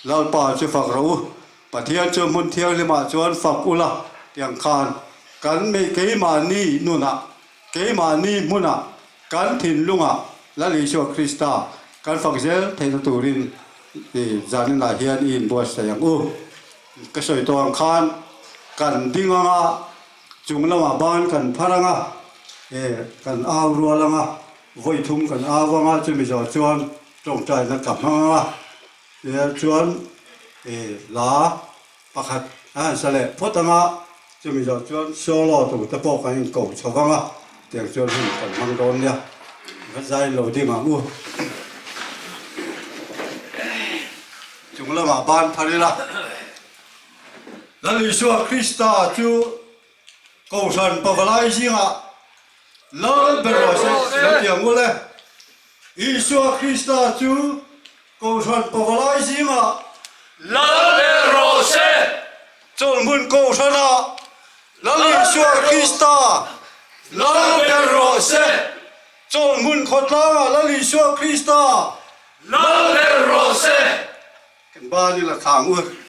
Lalpa chu fak rawh u, Pathian chu hmun thianghlimah chuan fak ula tiang khan kan mi keimahni nunah, keimahni hmunah, kan thinlungah Lal Isua Krista kan fak zel theihna turin zaninah hian i inbuatsaih ang u. Ka sawi tawh ang khan kan ding anga chung lamah ban kan phar anga, kan au rual anga, vawi thum kan au anga chumi zawh chuan tawngtaina ka hmang anga. Tia chuan la pakhat a han sa leh phawt ang a, chumi zawh chuan solo tur te pawh kan inko chho vang a, tiang chuan hun kan hmang dawn nia, va zai lo ding ang u. Chung lamah ban phar ila, Lal Isua Krista chu Kohhran pavalai zingah Lal ber rawh se lo ti ang u le. Isua Krista chu Kohhran pavalai zingah Lal ber rawh se. Chawlhmun Kohhranah Lal Isua Krista Lal ber rawh se. Chawlhmun khawtlangah Lal Isua Krista Lal ber rawh se. Kan ban ila thlang u.